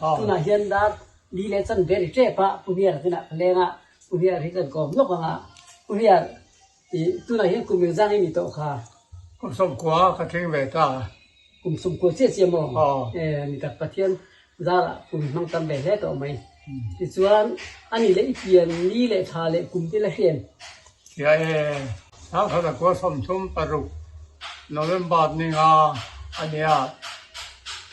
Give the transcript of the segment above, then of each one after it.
Tunah hian dar li leh chan ve ri tep a, Pu Hniara tunah ka leng a, Pu Hniara hi kan kawm lawk ang a, Pu Hniar ih tunah hian kum engzang i ni tawh kha? Kum sawmkua ka tling ve ta. Kum sawmkua chiah chiah maw? E ni tak Pathian zarah kum hmang tam ve hle tawh mai. Tichuan a ni leh i pian ni leh thla leh kum te la hrian. Hria e, Sangkhat a kua 36 November ni nga a nia.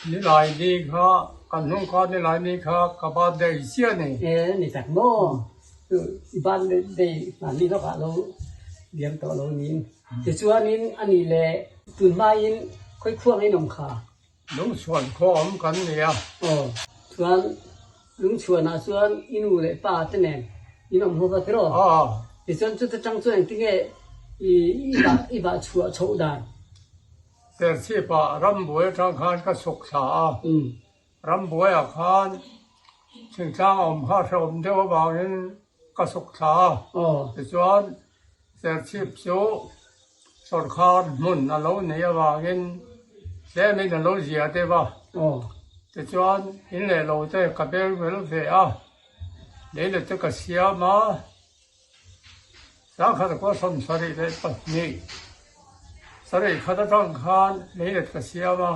Nilai ni kha kan hnung kha nilai ni kha ka birthday chiah a ni. E ni tak maw? Chu i birthday hmanni lawkah lo liam tawh lo niin. Tichuanin a nih leh tun hmain khawi khuang in awm kha? Lungchhuan khaw awm kan ni a. Aw, chuan Lungchhuanah chuan i nu leh pa te nen in awm ho kha tiraw? Aw. Tichuan chuta tang chuan engtinge i i vah chhuah chhoh dan? Serchhipah rambuai atang khan ka chhuk thla a. Rambuaiah khan thingtlang awm kha hrehawm deuh avangin ka chhuk thla a. Tichuan Serchhip chu sawrkhar hmun a lo neih avangin tlemin a lo zia deuh a. Tichuan in leh lo te ka beng vel ve a, lei let te ka siam a. Sangkhat kua 72 sarih khat atang khan leilet ka siam a,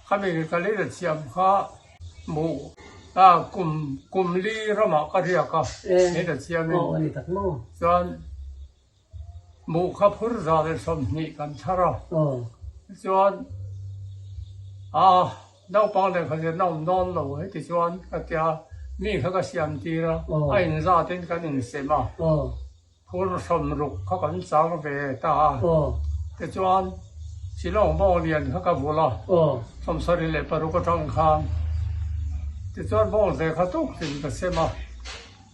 khami ka leilet siam kha hmuh a kum kum li ramah ka riak a leilet siamin chuan hmuh kha phur 120 kan thar a, chuan a naupang lehkha zirna awm dawn lo heti chuan ka tia mi kha ka siam tir a, a inzatin kan insem a, phur 60 kha kan chang ve ta a, tichuan Shillong bawng lian kha ka vul a, 76 atang khan tichuan bawng hle kha tuk in ka sem a.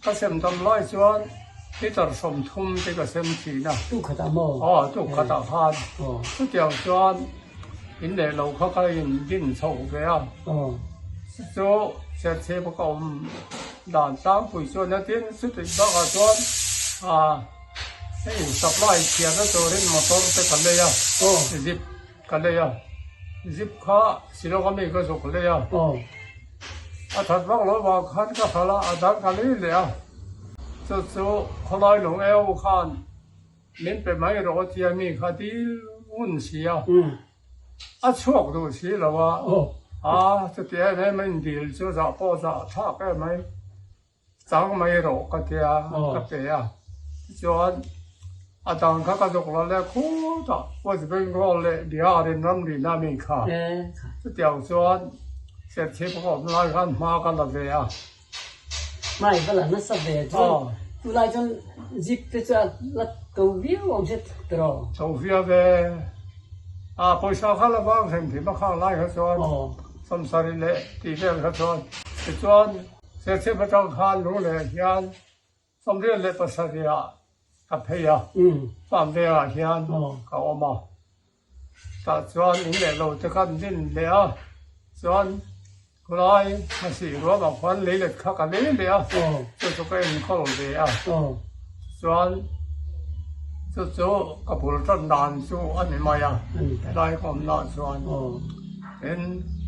Ka sem tam lai chuan litre 30 te ka sem thin a. Tuk khatah maw? Aw, tuk khatah khan. Chutiang chuan in leh lo kha ka in din chho ve a. Chu Serchhip a ka awm dan tlangpui chuan a tin chutih bakah chuan hei supply chhiarna turin motor te ka lei a, zip ka lei a. Zip kha Shillong ami ka zuk lei a. A that vak lo vang khan ka hral a, a dang ka lei leh a. Chu chu khawlai lung eu khan min pe mai rawh a tia mi kha dil ngun si a, a chhuak duh si lo a, a chuti em em a indil chu zah pawh zah thlak em ai. Chang mai rawh ka tia ka pe a, tichuan a dang kha ka zuk lo leh khutah West Bengal leh Bihar in ramri na mi kha chutiang chuan Serchhip ka awm lai khan hma ka la ve a. Hma i va la nasa ve chuan tunlai chuan jeep te chu a la to viau awm se tiraw? To viau ve, a pawisa kha la vang hrim hrim a khang lai kha chuan 70 leh tih vel kha chuan tichuan Serchhip atang khan lung leh hian 87 ah ka phei a, farm vengah hian ka awm a. Tah chuan in leh lo te khan din leh a, chuan khulai hmasih ruamah khuan leilet kha ka lei leh a, chu chu ka enkawl ve a. Chuan chu chu ka bul tan dan chu a ni mai a, helai ka awmnaah chuan. Tin,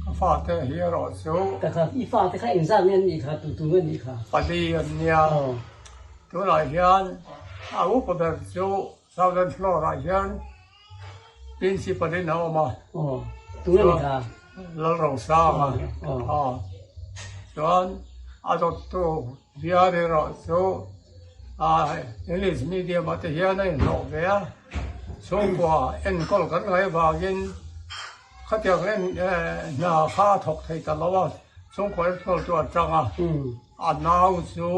ka fate hi erawh chu. Ka kha, i fate kha engzat nge an nih kha, tu tu nge an nih kha? Pali an nia. Tunah hian a upa ber chu Southern Floor ah hian Principal in a awm a. Tu nge ni kha? Lalrosanga. Chuan a dawttu bial erawh chu English medium ah te hian a inhlawh ve a, chhungkua enkawl kan ngaih avangin khatiang en hna kha a thawk thei ta lo a, chhungkua enkawl chu a tang a, a nau chu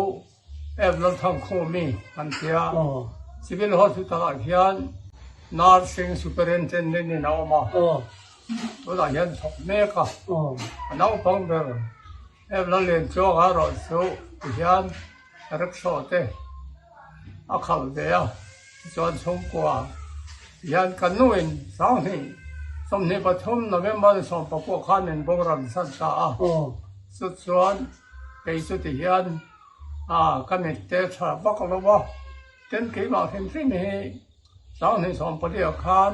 F Lalthangkhumi an ti a, Civil Hospital ah hian Nursing Superintendent in a awm a, tunah hian thawk mek a, a naupang ber F Lallianchuanga erawh chu tihian rickshaw te a khalh ve a, tichuan chhungkua hian kan nuin 2023 November ni 19 khan min boral san ta a, chu chuan kei chu ti hian ka mit te tha vak lo a, tin keimah hrim hrim hi 2014 ah khan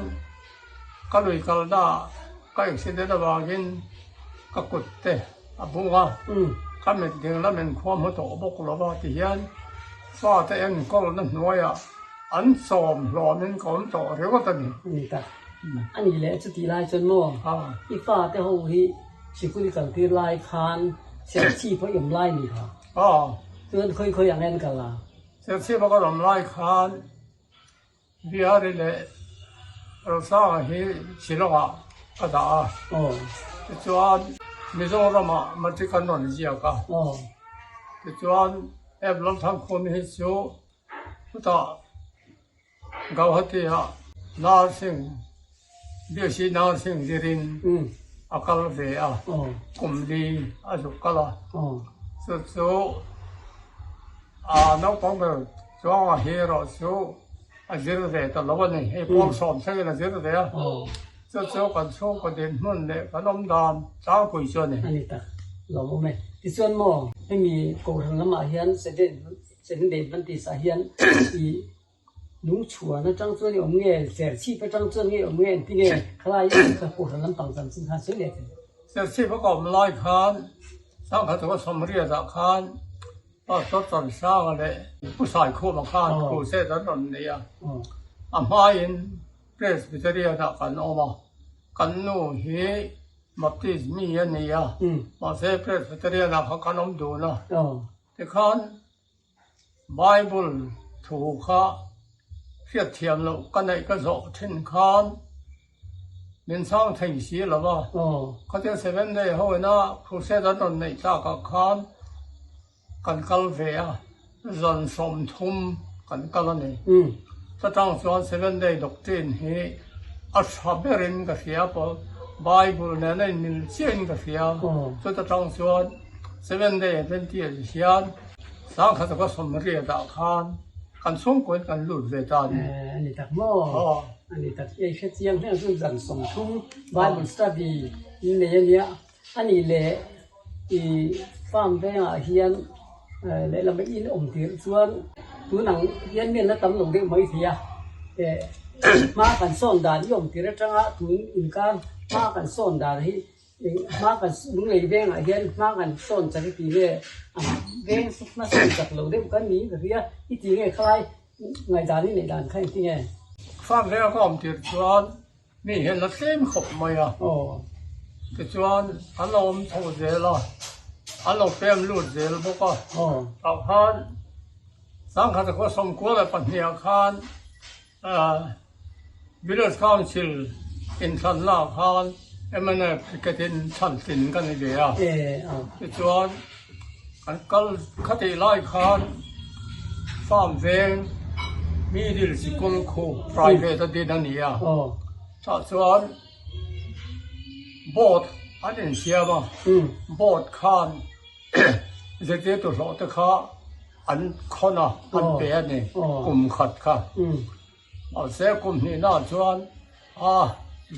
ka lui kalna ah ka accident avangin ka kut te. a bung a, ka mit ding lamin khua hmu tawh bawk lo va tihian fate enkawlna hnuaiah an sawm hlawmin ka awm tawh ringawt a ni. A ni ta. A nih leh chutih lai chuan maw i fate ho hi sikul i kaltir lai khan serchhip pawh i awm lai ni kha? Chuan khawi khawi ang en kal a? Serchhip a kan awm lai khan Bihari leh Rosanga hi Shillong-ah ka dah a. Tichuan Mizoram-ah matric an rawn ziak a. Tichuan Ep Lalthangkhum hi chu chutah Gauhati-ah nursing, BSc Nursing zirin a kal ve a, kum li a zuk kal a. Chu chu a naupang ber chuanga hi erawh chu a zir ve ta lo a ni. Hei pawl sawm thlengin a zir ve a. Chu chu kan chhungkaw dinhmun leh kan awm dan tlangpui chu a ni. A ni tak, lawmawm e. Tichuan maw hemi Kohhran lamah hian Seven Day Adventist ah hian i Lungchhuan atang chuan i awm nge, Serchhip atang chuan nge i awm nge engti nge khalai i awm kha Kohhran lampang chanchin khan sawi leh thei. Serchhip a ka awm lai khan Sangkhat Khaw Sawmriat ah khan Pastor Chansanga leh Pu Saikhuma khan crusade an rawn nei a, a hmain Presbyterian ah kan awm a, kan nu hi Baptist mi a ni a, mahse Presbyterian ah kha kan awm dun a, tikhan Bible thu kha hriatthiam loh ka neih ka zawh thin khan min chhang thei si lo va. Khatia Seven Day ho ina crusade an rawn neih tlakah khan kan kal ve a, zan 30 kan kal a ni. Chutang chuan Seven Day doctrine hi a tha berin ka hria pawh Bible nena inmil chiahin ka hria. Chuta tang chuan Seven Day Adventist hian Sangkhat ka sawmriat ah khan kan chhungkaw in kan lut ve ta a ni. A ni tak maw? A ni tak. Ei hre chiang hle chu zan 30 Bible study in nei a nia. A nih leh i farm vengah hian lehlam a in awm tirh chuan tun ang hian mi an la tam lo deuh mai thei a. Hma kan sawn dan i awm tirh atanga tun inkar hma kan sawn dan hi Hma kan lunglei vengah hian hma kan sawn chak i ti nge a veng hma sawn chak lo deuh kan ni ka hria i ti nge khalai ngaihdan i neih dan kha engti nge? Farm venga ka awm tir chuan mi hian la tlem khawp mai a, tichuan an lo awm chho zel a, an lo pem lut zel bawk a, tah khan Sangkhat khua 92 ah khan Village Council inthlanna ah khan mnf ticket in chhan tlin ka ni ve a, tichuan kan kal khatih lai khan farm veng middle sikul khu private a din a ni a, tah chuan board an insiam a, board khan Zirtirtu hlawh te kha an khawn a, an pe a ni, kum khat kha. Mahse kum hnihnaah chuan a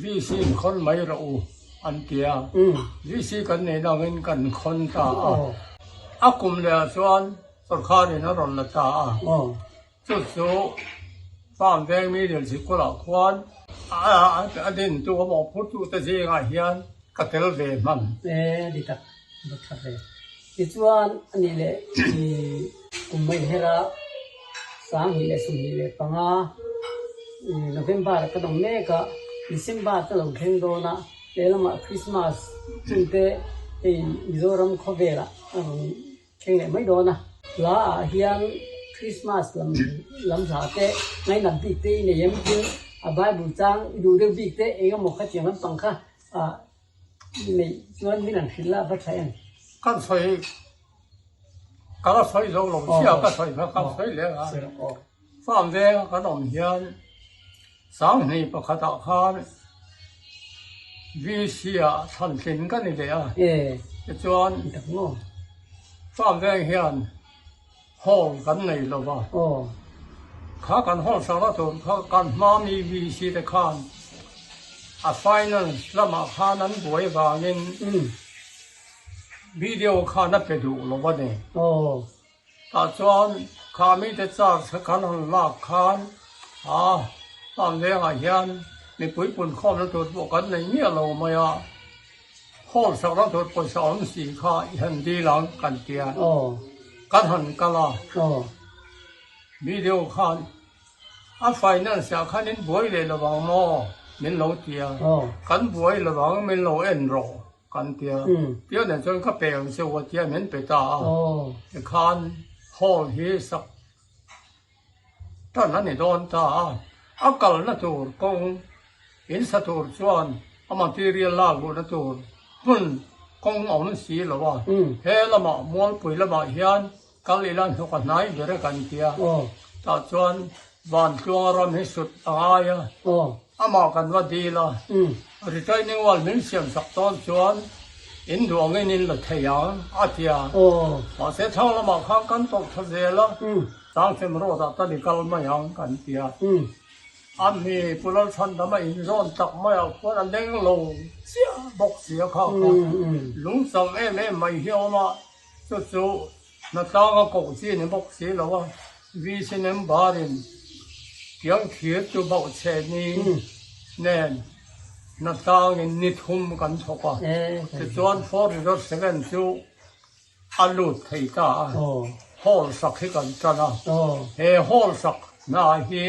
VC in khawn mai rawh u an ti a, VC kan neihna angin kan khawn ta a. A kum lehah chuan sawrkharin a rawn la ta a. Chu chu farm veng middle sikulah khuan a dintu a mawhphurtute zingah hian ka tel ve hman. E ni tak va tha ve. Tichuan a nih leh i kum mai hera 2025 November ah kan awm mek a, December te lo thleng dawn a, lehlamah Christmas chungte hei Mizoram khawvelah a rawn Thleng leh mai dawn a. Hla ah hian Christmas lam lam hla te ngainat bik te i nei em tin a Bible chang i duh deuh bik te eng emaw khatiang lampang kha ah i neih chuan min an hrilh la va tha em? Kan sawi ka la sawi zo lo chiah ka sawi kha kan sawi leh a. Farm veng kan awm hian 2001 ah khan VC ah thlan tlin ka ni leh a, tichuan farm veng hian hall kan nei lo va, kha kan hall sakna tur kha kan hma mi VC te khan a finance lamah khan an buai vangin video khan a pe duh lo a ni. Tah chuan kha mite charge kha kan han lak khan a farm vengah hian mipui punkhawmna tur pawh kan nei miah lo mai a. Hall sak ram tur pawisa awm si kha i han dil ang kan tia. Kan han kal a. Video khan a finance ah khan in buai leh lo ang maw min lo tia. Kan buai lo ang min lo en rawh kan tia. Tia nen chuan ka pe ang che u a tia min pe ta a. Tikhan hall hi sak Tan a ni dawn ta a, a kalna tur kawng in sa tur chuan a material lak luhna tur hmun kawng a awm si lo a, he lamah Mualpui lamah hian kal ila hnuk a hnai ber e kan tia, tah chuan Vantluanga ram hi sut a ngai a, amah kan va dil a, retaining wall min siam sak dawn chuan in duh angin in la thei ang a tia, mahse thlang lamah khan kan tawlh tha zel a. Tlangchem road ah tan i kal mai ang kan ti a. A mi Pu Lalchhandam a inzawn tak mai ah khuan a leng lo chiah bawk si a kha kha lungchang em em mai hi a awm a, chu chu hnatlang a koh chi ni bawk si lo a, VC member in tiang thir chu bauh chhe ni nen hnatlang in ni thum kan thawk a, tichuan 407 chu A lut thei ta a, hall sak hi kan tan a, he hall sak hna hi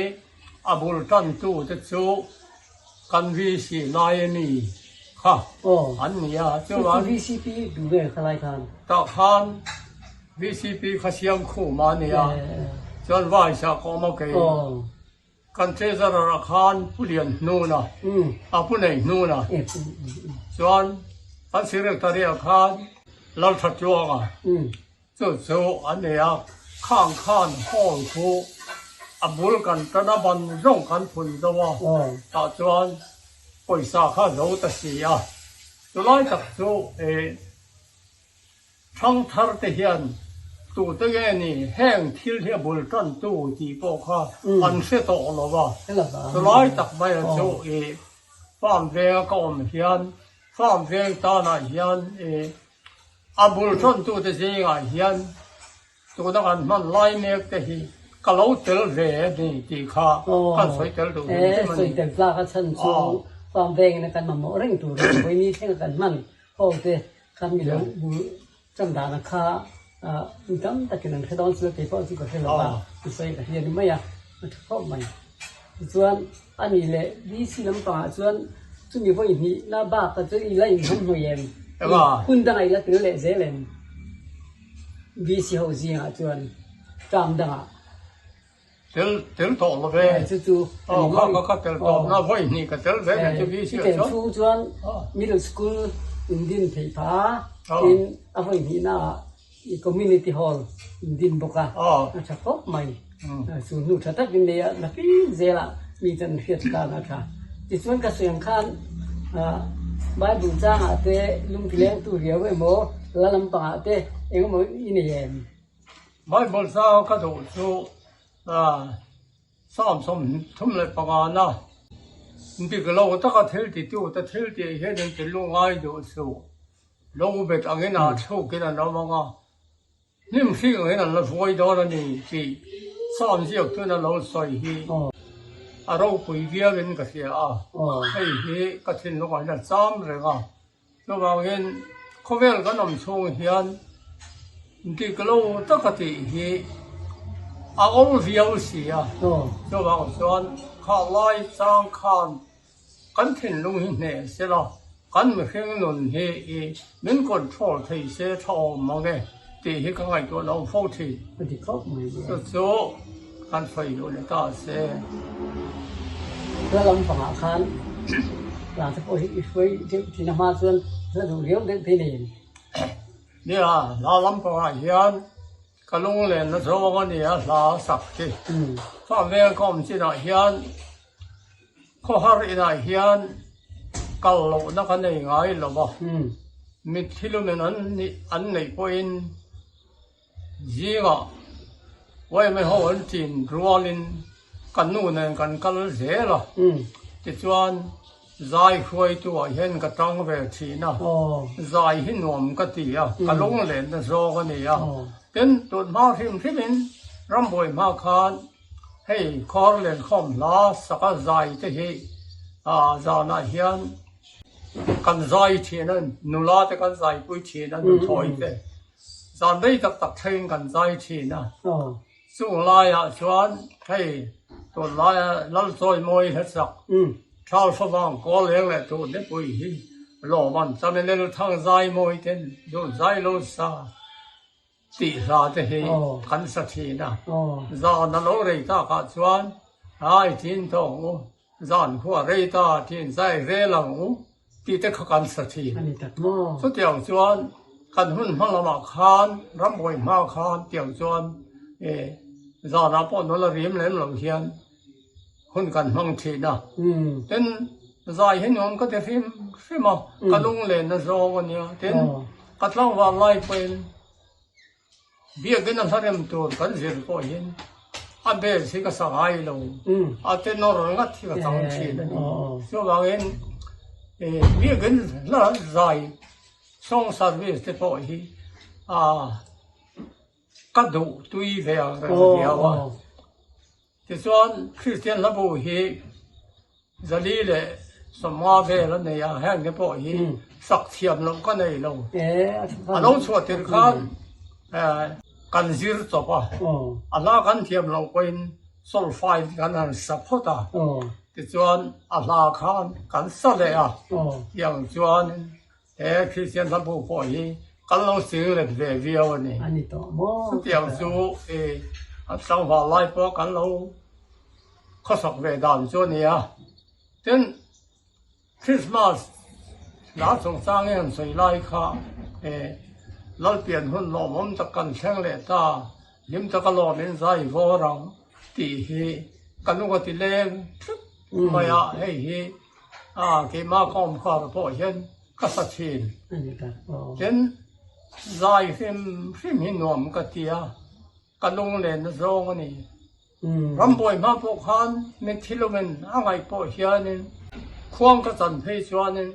a bul tantu te chu kan VC lai a mi kha an ni a, chuan tah khan VCP kha siam khum a ni a, chuan Vice ah ka awm a kei. Kan Treasurer ah khan Pu Lian Hnuna, a Pu Nei Hnuna chuan kan Secretary ah khan Laltha Tluanga chu chu an nei a, khang khan hall khu a bul kan tan a ban zawng kan phun zo a, tah chuan pawisa kha zo ta si a, chulai tak chu eh. Thangthar te hian tute nge ni heng thil hi a bul tantu tih pawh kha an hre tawh lo va. Chulai tak mai chu i farm venga ka awm hian farm veng tanah hian i a bul tantute zingah hian tuna kan hman lai mek te hi ka lo tel ve a ni tih kha kan sawi tel duh hrim hrim a ni. Sawi tel tlak a chhan chu farm vengin a kan mamawh reng tur a ni. Vawiin thlenga kan hman ho te Kha mi lo bul chan dana kha mi tam takin an hre dawn chu kei pawh chu ka hre lo a, ka sawi ka hria ni mai a, a tha khawp mai. Tichuan a ni leh DC lampangah chuan chumi vawi hnih na bak a chu i la inham hnawih em? Hun dangah i la tel leh zel em? DC ho zingah chuan term dangah. Tel tel tawh lo ve. Chu chu Aw kha kha kha tel tawh na vawi hnih ka tel ve ve chu VC ah chuan. Chhung chuan middle school in din theih phah a tin a vawi hnih na ah community hall in din bawk a a tha khawp mai. Chu hnu tha tak in nei a la fim zel a mi ten an hriat tan a tha. Tichuan ka sawi ang khan Bible changah te lungtilengtu riau emaw la lampangah te engemaw i nei em? Bible zau ka duh chu Psalm 35 na dik lo taka thil titu te thil tih hian in ti lungai duh suh. Lo bet angin ah thluk in an awm ang a, hnim hring angin an la vuai dawn a ni tih Psalm ziak chuan a lo sawi hi a ropui viau in ka hria a, hei hi ka thinlungah hian a cham reng a. Chuvangin khawvel kan awm chhung hian dik lo taka tih hi a awm viau si a. Chuvang chuan kha lai chang khan kan thinlung hi hneh se la, kan mihring nun hi i min control thei se tha awm mang e tih hi ka ngaihtuah lo fo thin. Chu chu kan sawi duh leh ta se. Hla lampangah khan hla te pawh hi i hruai deuh thin a hma chuan hla duh riau deuh te nen. Nia, hla lampangah hian ka lunglenna zawng a nia hla sak hi. Fa veng ka awm chinah hian khawhar inah hian kal lohna ka nei ngai lo va, mitthi lumen an neih pawhin Zingah Uaime ho an chin rualin ka nu nen kan kal zel a, tichuan zai hruaitu ah hian ka tang ve thin a, zai hi nuam ka ti a, ka lunglenna zawng a ni a. Tin, tun hma hrim hrimin rambuai hma khan hei khawr lenkhawm hla saka zai te hi zanah hian. kan zai thin a, nula te kan zaipui thin a, nuthlawi te zan rei tak tak thlengin kan zai thin a. Chung laiah chuan hei tunlaia Lalchawimawi hlasak Thalfavang kawl leng leh tur nipui hi lawm an cham e Lelthang zaimawi ten duh zai lo sa tih hla te hi kan sa thin a. Zan a lo rei takah chuan ai thin tawng u. Zan khua rei ta thin zai rel ang u tih te kha kan sa thin. Chutiang chuan kan hun hma lamah khan rambuai hma khan tiang chuan zanah pawh nula rim lem lo hian hun kan hmang thin a. Tin, zai hi nuam ka ti hrim hrim a, ka lunglenna zawng a nia. Tin, ka tlangval lai pawhin Biakinn a hla rem tur kan zir pawh hian a base hi ka sa ngai lo, a tenor ngat hi ka chang thin a ni. Chuvangin biakinn hla zai song service te pawh hi ka duh tui ve ang reng viau a. Tichuan Kristian hlabu hi 450 vel a nei a, heng te pawh hi sak thiam loh ka nei lo. A lo chhuah tir khan kan zir chawp a, a hla kan thiam loh pawhin solfai kan han sa phawt a, tichuan a hla khan kan sa leh a, tiang chuan He Kristian hlabu pawh hi kan lo singlet ve viau a ni. Chutiang chu an tlangval lai pawh kan lo khawsak ve dan chu a ni a. Tin, Krismas hla chungchang i han sawi lai kha Lalpian hun lawmawm tak kan thleng leh ta, hlim taka lawmin zai vawr ang tih hi ka lung a ti leng tlat mai a, hei hi A, keimah ka awm kar pawh hian ka sa thin. Tin, zai hrim hrim hi nuam ka ti a, ka lunglenna zawng a ni. Rambuai hma pawh khan mithilumin a ngaih pawh hianin khuang ka chan phei chuanin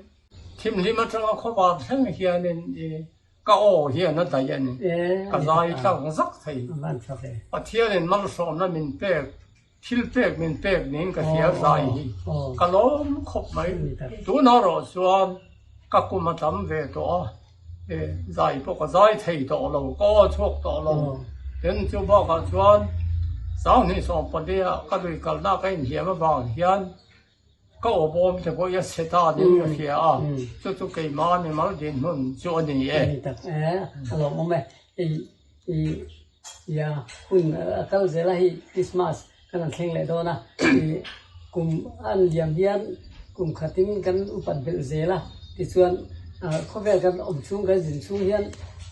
thimhlim atanga khawvar thleng hianin i ka aw hian a daih a ni. Ka zai tlang zak thei. Pathianin malsawmna min pek Thil pek min pek niin ka hria zai hi ka lawm khawp mai. Tunah erawh chuan ka kum a tam ve tawh a, zai pawh ka zai thei tawh lo, ka aw chhuak tawh lo. Tin, chu bakah chuan 2014 ah ka lui kalna ka inhliam avang hian ka aw bawm te pawh i a chhe ta niin ka hria a, chu chu keimah mimal dinhmun chu a ni e. Ni tak e, a lawmawm e. Ia hun a kal zel a hei Christmas kan han thleng leh dawn a, ih kum a an liam hian kum khatin kan upat belh zel a, tichuan ah khawvel kan awm chhung kan zin chhung hian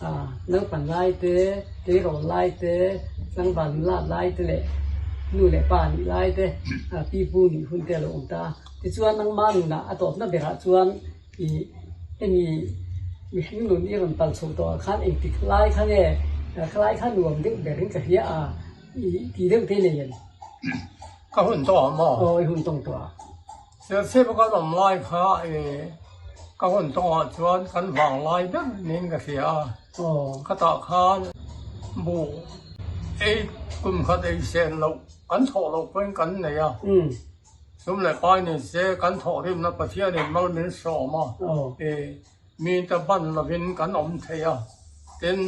ah naupang lai te, tleirawl lai te, tlangval nula lai te leh nu leh pa nih lai te, ah pi pu nih hun te a lo awm ta a, tichuan nangma nunah a tawpna berah chuan Ih, hemi mihring nun i rawn pal chhoh tawh ah khan engtik lai kha nge khalai kha nuam deuh ber in ka hria a, ih ti deuh te nei em? Ka hun tawh ah maw? Aw, i hun tawng tawh ah. Serchhip a kan awm lai kha ih ka hun tawng ah chuan kan vang lai ber niin ka hria a. Aw. Khatah khan buh ei kum khat ei sen loh kan thawh loh pawhin kan nei a. Sum leh pai ni se kan thawhrimna Pathianin mal min sawm a, i mite ban lovin kan awm thei a. Tin,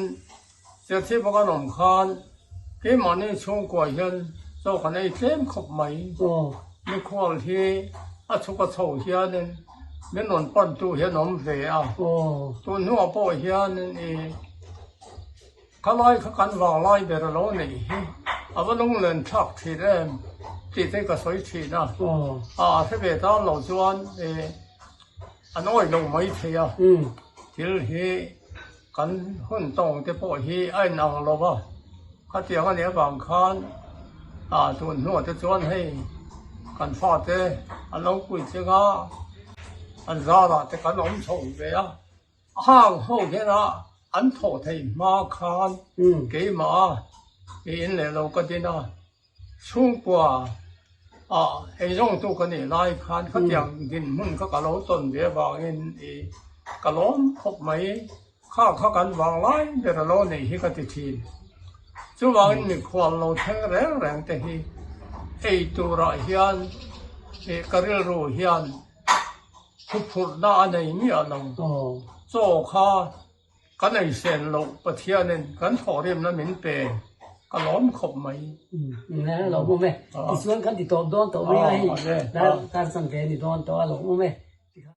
Serchhip a kan awm khan keimahni chhungkua hian chaw kan ei tlem khawp mai. Mikhual hi a chhuk a chho hianin min rawn pantu hian awm ve a. Tun hnuah pawh hianin i Khalai kha kan vanglai ber a lo neih hi a va lunglen thlak thin em tih te ka sawi thin a, a hre ve tan lo chuan an awih lo mai thei a, thil hi kan hun tawng te pawh hi a inang lo va, khatiang a nih avang khan a tun hnuah te chuan hei kan fate an lo puitling a, an zarah te kan awm chho ve a. Hang ho hian a an thawh theih hma khan keimah i in leh lo ka din a, chhungkua ah eizawngtu ka nih lai khan khatiang dinhmun kha ka lo tawn ve avangin i ka lawm khawp mai, kha kha kan vang lai ber a lo neih hi ka ti thin. Chuvangin mikhual lo thleng reng reng te hi ei turah hian i ka rilru hian. Huphurhna a nei miah lo. Chaw kha kan ei sen loh Pathianin kan thawhrimna min pe ka lawm khawp mai. A lawm awm e. Tichuan kan ti tawp dawn tawh mai a hei. Dar chan ve a ni dawn tawh a lawm awm e.